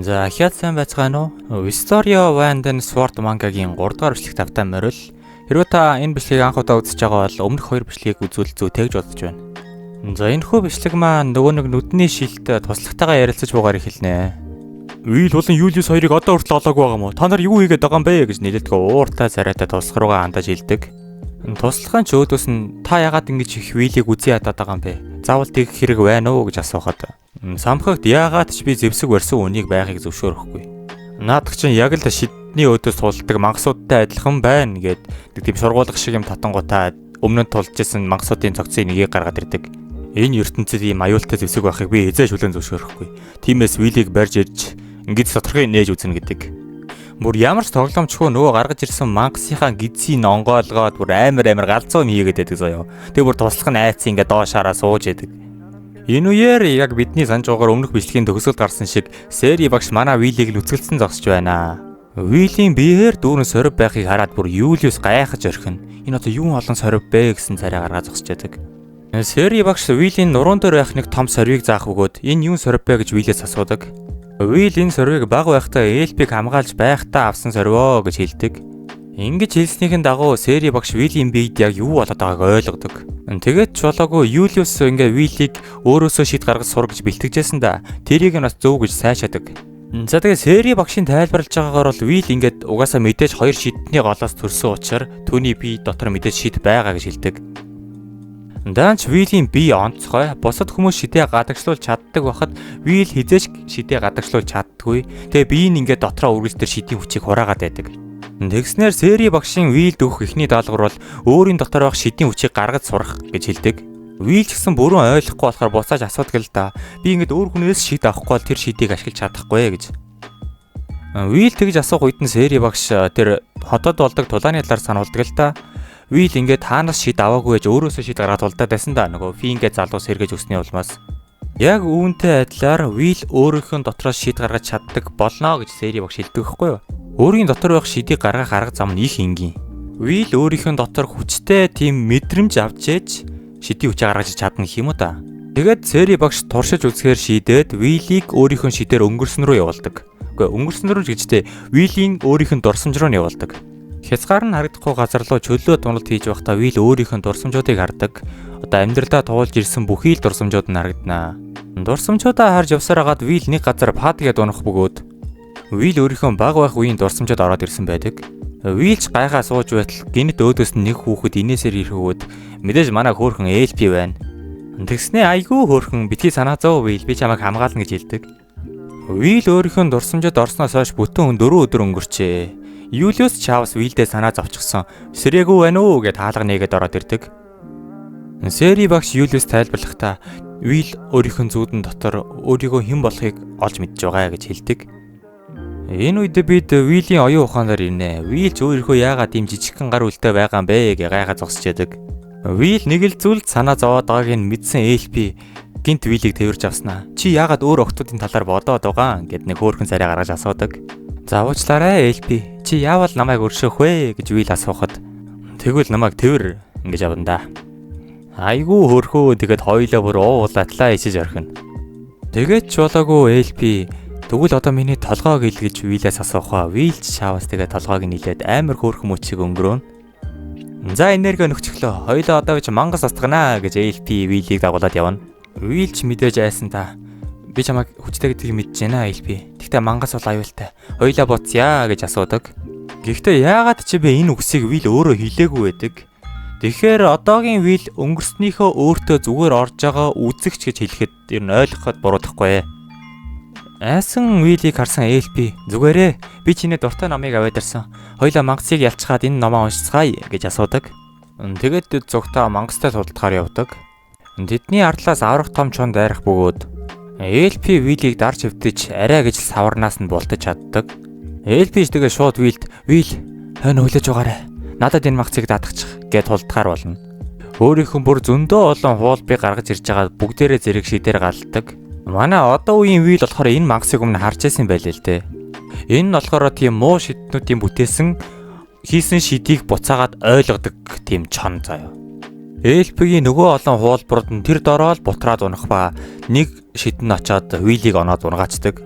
За, хяд сайн байцгаана уу? Wistoria Wand and Sword мангагийн 3 дугаар бичлэг тавтай морил. Хэрвээ та энэ бичлэгийг анх удаа үзэж байгаа бол өмнөх хоёр бичлэгийг үзвэл зүйтэй гэж бодож байна. За, энэхүү бичлэг маань нөгөө нэг нүдний шилт туслахтайгаа ярилцаж буугаар эхэлнэ. Уил болон Юлиус хоёрыг одоо хүртэл олоогүй байгаа юм уу? Та нар юу хийгээд байгаа юм бэ гэж нэлээдгүй ууртай царайтай туслах руугаа хандаж хэлдэг. Туслахын ч өөдөөс нь та яагаад ингэж их Вилийг үзий ядаад байгаа юм бэ? Заавал тэгэх хэрэг байна уу гэж асуухад самхагт яагаад ч би зэвсэг барьсан үнийг байхыг зөвшөөрөхгүй. Наадах чинь яг л шидний өөдөөс тулдаг мангасуудтай адилхан байна гэд нэг тийм шургуулах шиг юм татангуудаа өмнө нь тулж исэн мангасуудын цогцыг нэгийг гаргаад ирдэг. Энэ ертөнцид ийм аюултай зэвсэг байхыг би эзээ шүлэн зөвшөөрөхгүй. Тиймээс Вилийг барьж ирж ингэж тодорхой нээж үзнэ гэдэг. Бүр ямар ч тоглоомчгүй нөгөө гаргаж ирсэн мангасынхаа гидсийг онгойлгоод бүр амар амар галзуу юм хийгээд байдаг заяо. Тэг бүр туслах нь айцсан ингээ доош хараа сууж яадаг. Энэ үеэр яг бидний санаж байгаагаар өмнөх бичлэгийн төгсгөлд гарсан шиг Сери багш манай Вилийг л үцгэлсэн зогсож байна. Вилийн биеэр дүүрэн сорив байхыг хараад бүр Юлиус гайхаж орхино. Энэ одоо юун олон сорив бэ гэсэн царай гаргаа зогсож байдаг. Сери багш Вилийн нуруунд дээр байх нэг том сорвийг заах бөгөөд энэ юун сорив бэ гэж Вилээс асуудаг. Вил энэ сорвийг баг байхдаа Элпиг хамгаалж байхдаа авсан сорвоо гэж хэлдэг. Ингэж хэлснийхэн дагуу Сери багш Вилийн биед яг юу болоод байгааг ойлгодог. Тэгээд ч болоогүй Юлиус ингээ Вилийг өөрөөсөө шид гаргаж сур гэж бэлтгэжсэн да. Тэрийг нь бас зөв гэж сайшаадаг. За, тэгээ Сери багшийн тайлбарлаж байгаагаар бол Вил ингээд угаасаа мэдээж хоёр шидний голоос төрсөн учраас түүний бие дотор мэдээж шид байгаа гэж хэлдэг. Даанч Вилийн бие онцгой, бусад хүмүүс шидээ гадагшлуулж чаддаг байхад Вил хизээч шидээ гадагшлуулж чаддаггүй. Тэгээ бие нь ингээд дотроо үргэлж тэр шидийн хүчийг хураагаад байдаг. Тэгснээр Сери багшийн Вилд өгөх эхний даалгавар бол өөрийн дотор байх шидийн хүчийг гаргаж сурах гэж хэлдэг. Вил ч гэсэн бүрэн ойлгохгүй болохоор буцааж асуудаг л да. Би ингээд өөр хүнээс шид авахгүй бол тэр шидийг ашиглаж чадахгүй гэж. Вил тэгж асуух үед нь Сери багш тэр хотод болдог тулааны талаар сануулдаг л да. Вил ингээд таанаас шид аваагүй гэж өөрөөсөө шид гаргаад тулдаад байсан да. Нөгөө Фингээ залуус сэргээж өсний улмаас. Яг үүнтэй адилаар Вил өөрийнхөө дотроос шид гаргаж чаддаг болно гэж Сери багш хэлдэг байхгүй юу? Өөрийн дотор байх шидийг гаргах арга зам нь их энгийн. Вил өөрийнхөө дотор хүчтэй тийм мэдрэмж авч ээж шидийн хүчээ гаргаж чадна гэх юм уу да. Тэгээд Сери багш туршиж үзэхээр шийдээд Вилийг өөрийнхөө шидээр өнгөрсөн рүү явуулдаг. Үгүй, өнгөрсөн рүү ч гэжтэй Вилийн өөрийнх нь дурсамж руу нь явуулдаг. Хязгаар нь харагдахгүй газар руу чөлөө туналт хийж байхдаа Вил өөрийнх нь дурсамжуудыг хардаг. Одоо амьдралдаа туулж ирсэн бүхий л дурсамжууд нь харагданаа. Дурсамжуудаа харж явсаар хагаад Вил нэг газар пад гээд унах бөгөөд Вил өөрийнхөө баг байх үеийн дурсамжууд ороод ирсэн байдаг. Вил ч гайхаа сууж байтал гинэт өөдөөс нь нэг хүүхэд инээсээр ирэх өгөөд мэдээж манай хөөрхөн ЭЛП байна. Тэгснээ айгүй хөөрхөн битгий санаа зов Вил, би чамайг хамгаална гэж хэлдэг. Вил өөрийнхөө дурсамжид орсноос хойш бүтэн 4 өдөр өнгөрчээ. Юлиус Чавс Вилдээ санаа зовчихсон. Сэрээгүй байна уу гэж таалга нээгээд ороод ирдэг. Сери багш Юлиус тайлбарлахдаа Вил өөрийнхөө зүүдэн дотор өөрийгөө хэн болохыг олж мэдж байгаа гэж хэлдэг. Энэ үед бид Вилийн оюун ухаанаар ирнэ. Вил ч өөрийнхөө яагаад ийм жижигхэн гар үлтэй байгаа юм бэ гэж гайхаа зогсож яадаг. Вил нэг л зүйлд санаа зовоод байгааг нь мэдсэн ЭЛП гинт Вилийг тэрж авснаа. Чи яагаад өөр охтуудын талаар бодоод байгаа гэд нэг хөөрхөн царай гаргаж асуудаг. За, уучлаарай ЭЛП. Чи яавал намайг өршөөх вэ гэж Вил асуухад тэгвэл намайг тэрвэр ингэж авна да. Айгүй хөрхөө, тэгээд хоёлоо бүр уулаатлаа ичиж орхино. Тэгээд ч болоогүй ЭЛП тэгвэл одоо миний толгойг ил гэж Вилээс асуухаа. Вил ч шаавас тэгээд толгойг нийлээд амар хөөрхөн мөчийг өнгөрөөнө. За, энерги нөхцөглөө. Хоёлоо одоо гэж мангас устгана гэж ЭЛП Вилийг дагуулад явна. Вил ч мэдээж айсан та. Би чамайг хүчтэй гэдгийг мэдэж байна, ЭЛП. Гэхдээ мангас бол аюултай. Хоёлоо буцъя гэж асуудаг. Гэхдээ яагаад ч бэ энэ үгсийг Вил өөрөө хэлээгүй байдаг. Тэгэхээр одоогийн Вил өнгөрснийхөө өөртөө зүгээр орж байгаа үзэгч гэж хэлэхэд ер нь ойлгоход буруудахгүй. Айсан Вилийг харсан ЭЛП зүгээрээ би чиний дуртай номыг аваад ирсэн. Хоёлаа мангасыг ялчхаад энэ номоо уншицгаая гэж асуудаг. Тэгээд зүгтаа мангастай судалдахаар явдаг. Тэдний ардлаас аврах том чон дайрах бөгөөд ЭЛП Вилийг дарж хөвдөж арай гэж саварнаас нь бултаж чаддаг. ЭЛП ч тэгээ шууд Вилд Вил хойно хүлээж байгаарай. Надад энэ мангасыг даатгачих гэд тулдахаар болно. Өөрийнх нь бүр зөндөө олон хуулбыг гаргаж ирж байгаа бүгдээрээ зэрэг шидээр галддаг. Манай одоо үеийн Вил болохоор энэ мангасыг өмнө харж байсан байлээ л дээ. Энэ нь болохоор тийм муу шиднүүдийн бүтээсэн хийсэн шидийг буцаагаад ойлгодог тийм чон заяа. ЭЛП-гийн нөгөө олон хуулбарууд нь тэр дороо л бутраад унах ба нэг шид нь очоод Вилийг оноод унгаачдаг.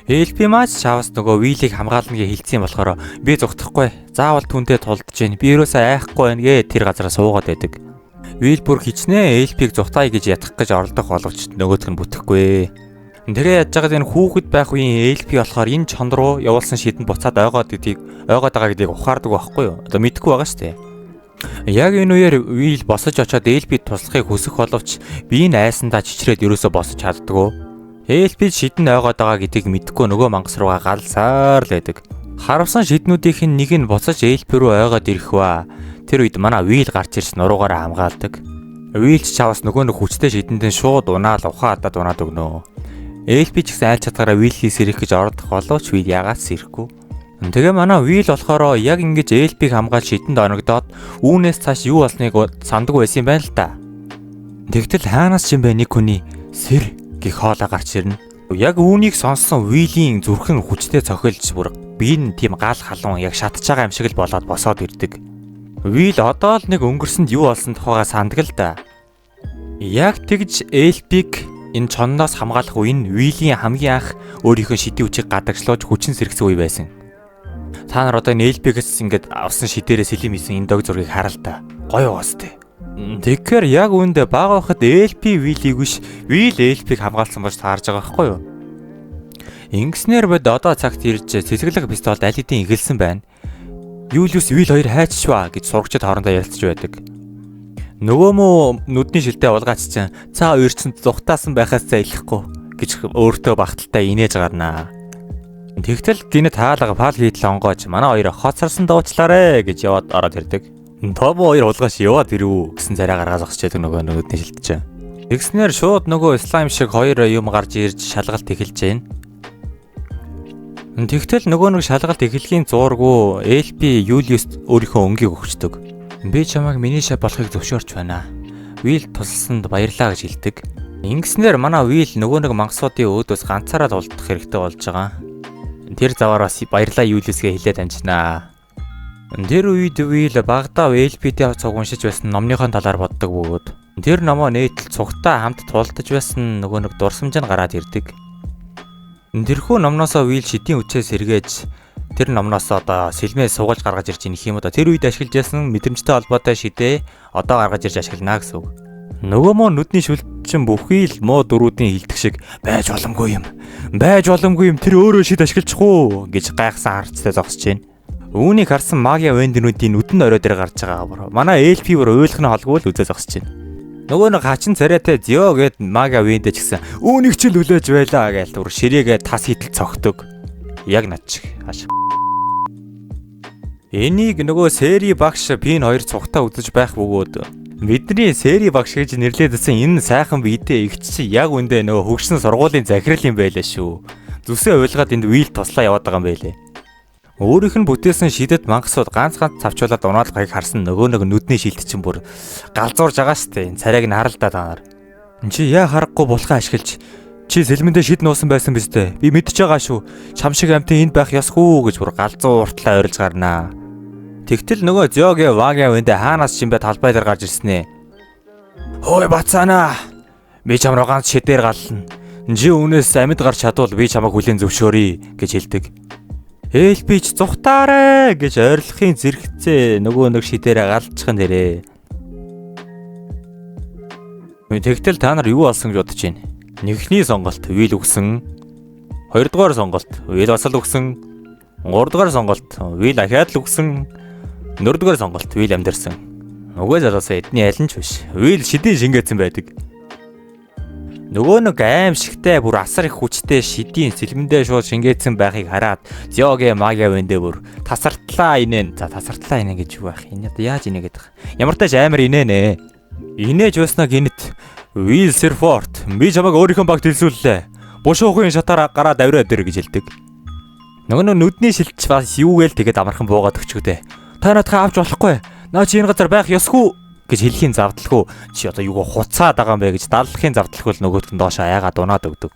Элпи мач чавас нөгөө Вилийг хамгаална гэж хэлсэн болохоор би зугтахгүй. Заавал түнтэй тулдж гин. Би ерөөсөө айхгүй байна гэ тэр газараа суугаад байдаг. Вил бүр хичнээн Элпиг зугтаая гэж ятгах гэж оролдох боловч нөгөөх нь бүтэхгүй. Тэгээ яаж байгаад энэ хүүхэд байх үеийн Элпи болохоор энэ чон руу явуулсан шидэнд буцаад ойгоод гэдгийг ойгоод байгаа гэдгийг ухаардаг байхгүй юу? Одоо мэдэхгүй байгаа шүү дээ. Яг энэ үеэр Вил босож очоод Элпид туслахыг хүсэх боловч би энэ айсандаа чичрээд ерөөсөө босож чаддгүй. Элпид шидэн ойгоод байгаа гэдгийг мэдэхгүй нөгөө мангас руугаа галсаар л байдаг. Харавсан шиднүүдийнх нь нэг нь буцаж Элпи рүү ойгоод ирэх ба. Тэр үед манай Вил гарч ирж нуруугаараа хамгаалдаг. Вил ч чаваас нөгөө нэг хүчтэй шидэндээ шууд унаал ухаан хадаад унаад өгнө. Элпи ч гэсэн айл чадгаараа Вилхийг сэрэх гэж оролдох боловч Вил ягаад сэрэхгүй. Тэгээ манай Вил болохоор яг ингэж Элпиг хамгаалж шидэнд оногдоод үүнээс цааш юу болсныг санддаг байсан юм байна л та. Тэгтэл хаанаас ч юм бэ нэг хүний сэр гих хоолой гарч ирнэ. Яг үүнийг сонссон Вилийн зүрх нь хүчтэй цохилж бүр бие нь тийм гал халуун яг шатж байгаа юм шиг л болоод босоод ирдэг. Вил одоо л нэг өнгөрсөнд юу болсон тухайгаа санддаг л да. Яг тэгж Элпиг энэ чонноос хамгаалах үе нь Вилийн хамгийн анх өөрийнхөө шидийн хүчийг гадагшлуулж хүчин сэргэсэн үе байсан. Та нар одоо энэ Элпигээс ингээд авсан шидээрээ сэлэм хийсэн энэ дог зургийг харал та. Гоё угаас тээ. Тэгэхээр яг үүндээ бага байхад Элпи Вилийг биш Вил Элпиг хамгаалсан болж таарж байгаа байхгүй юу? Ингэснээр бод одоо цагт ирж цэцэглэх пистолд аль хэдийн эхэлсэн байна. Юлиус Вил хоёр хайчваа гэж сурагчид хоорондоо ярилцж байдаг. Нөгөө мөө нүдний шилдэ улгаач чинь цаа хоёр чинь зүхтаасан байхаас зайлахгүй гэж өөртөө багталтай инээж гарнаа. Тэгтэл гинэт хаалга пал хийдэл онгойч манай хоёр хоцорсон дуучлаарэ гэж яваад ороод ирдэг. Томо хоёр улгааш яваад ирв гэсэн царай гаргаа зогсож байдаг нөгөө нүдний шилд чинь. Тэгснээр шууд нөгөө слайм шиг хоёр юм гарч ирж шалгалт эхэлж байна. Тэгтэл нөгөө нэг шалгалт эхлэхийн зуургүй LP Юлиус өөрийнхөө өнгийг өгчдөг. Би чамайг миний шав болохыг зөвшөөрч байна. Вил тусалсанд баярлалаа гэж хэлдэг. Ингэснээр манай Вил нөгөө нэг мангасуудын өөдөөс ганцаараа тулдах хэрэгтэй болж байгаа. Тэр заваар бас баярлалаа Юлиусгээ хэлээд амжинаа. Тэр үед Вил багадаа LP-тэй цуг уншиж байсан номныхон талаар боддог бөгөөд тэр номоо нээтэл цугтаа хамт тулдаж байсан нөгөө нэг дурсамж нь гараад ирдэг. Тэрхүү номноосоо Вил шидийн хүчээ сэргээж тэр номноос одоо сэлмээ сугалж гаргаж ирж ийнх юм уу да. Тэр үед ашиглаж байсан мэдрэмжтэй холбоотой шидээ одоо гаргаж ирж ашиглана гэсэн үг. Нөгөө муу нүдний шүлтчин бүхий л муу дөрүүдийн хилдэх шиг байж боломгүй юм. Байж боломгүй юм. Тэр өөрөө шид ашиглчих уу гэж гайхсан харцтай зогсож байна. Үүнийг харсан магийн венднүүдийн нүд нь орой дээр гарч байгаа бүр. Манай LP бүр уйлах нь холгүй л үзээ зогсож байна. Нөгөө нэг хачин царайтай зё гэд мага вэндэ ч гэсэн үүнийг чи л хүлээж байлаа гээл бүр ширээгээ тас хитэл цогтөг. Яг над чиг. Хааш. Энийг нөгөө сери багш Пин хоёр цугтаа үзэж байх бөгөөд бидний сери багш гэж нэрлэдсэн энэ сайхан биедээ игч чи яг үндэ нөгөө хөгшин сургуулийн захирал юм байлаа шүү. Зүсээ уйлгаад энд вил туслаа яваад байгаа юм байлээ. Өөрийнх нь бүтээсэн шидэд мангасууд ганц ганц цавчуулаад унаалгахыг харсан нөгөө нэг нүдний шилт чинь бүр галзуурж байгаа штэ. Энэ царайг нь харал та нар. Чи яа харахгүй булхаа ашиглаж чи сэлмэндээ шид нуусан байсан биз дээ. Би мэдчихэж байгаа шүү. Чам шиг амтын энд байх ёсгүй гэж бүр галзууртлаа ойрлж гарнаа. Тэгтэл нөгөө зёгийн вагийн вэндэ хаанаас ч юм бэ талбай дээр гарч ирсэн ээ. Хөөе бацаана. Би чам руу ганц шидээр галлна. Чи үүнээс амьд гарч чадвал би чамайг хүлээн зөвшөөрье гэж хэлдэг. Ээлбич зүхтаарэ гэж ойрлохын зэрэгцээ нөгөө нэг шидээрээ галчихсан дээрээ. Тэгтэл та нар юу болсон гэж бодож байна? Нэгний сонголт Вил үгсэн. Хоёрдугаар сонголт Вил бас л үгсэн. Гуравдугаар сонголт Вил ахиад л үгсэн. Дөрөвдүгээр сонголт Вил амьдэрсэн. Нөгөө залуусаа эдний аль нь ч биш. Вил шидийн шингээсэн байдаг. Нөгөө нэг аимшигтай бүр асар их хүчтэй шидийн сэлмэндээ шууд шингээсэн байхыг хараад зёогийн магия вэндээ бүр тасартлаа инэн. За тасартлаа инэн гэж юу байх? Энэ одоо яаж инээ гэдэг. Ямар тааш амар инээнэ. Инээж байснаа гинэт Вил Серфорд би чамайг өөрийнхөө багт хэлсүүллээ. Бушуухын шатаар гараад авираад ир гэж хэлдэг. Нөгөө нэг нүдний шилч бас юу гээл тэгээд амархан буугаад өчгөдөө. Та надхаа авч болохгүй. Наа чи энэ газар байх ёсгүй гэж хэлхийн завдалгүй чи одоо юугаа хуцаад байгаа юм бэ гэж даллахын завдалгүй л нөгөөтг нь доошоо айгаад унаад өгдөг.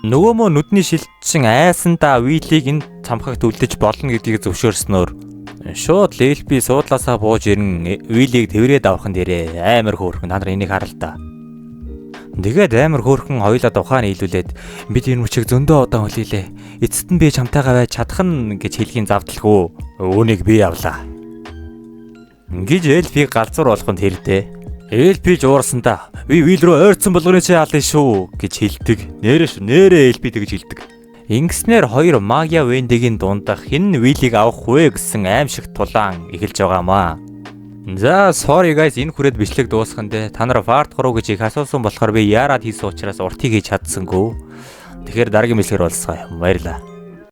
Нөгөө мөө нүдний шилтчин айсандаа Вилийг энэ цамхагт үлдэж болно гэдгийг зөвшөөрснөөр шууд LP суудлаасаа бууж ирэн Вилийг тэрврээд авахын дээрээ амар хөөрхөн та нар энийг харал та. Тэгээд амар хөөрхөн хоёулаа тухайн нийлүүлээд бид энэ мөчийг зөндөө удаан хүлээлээ. Эцэст нь би чамтайгаа байж чадах нь гэж хэлхийн завдалгүй. Үүнийг би авлаа гэж Элфиг галзуур болгонд хэрдээ. Элфи ч уурсандаа би Вил рүү ойрцсон болгоны чи ална шүү гэж хэлдэг. Нээрээ шүү, нээрээ Элфи тэгж хэлдэг. Ингэснээр хоёр магия Вендигийн дундах хэн нь Вилийг авах вэ гэсэн аимшигт тулаан эхэлж байгаамаа. За, sorry guys, энэ хүрээд бичлэг дуусгана дээ. Та нар part 3 гэж их асуусан болохоор би яарад хийсэн учраас уртыг хийж чадсангүй. Тэгэхээр дараагийн бичлэгээр уулзцгаая. Баярлалаа.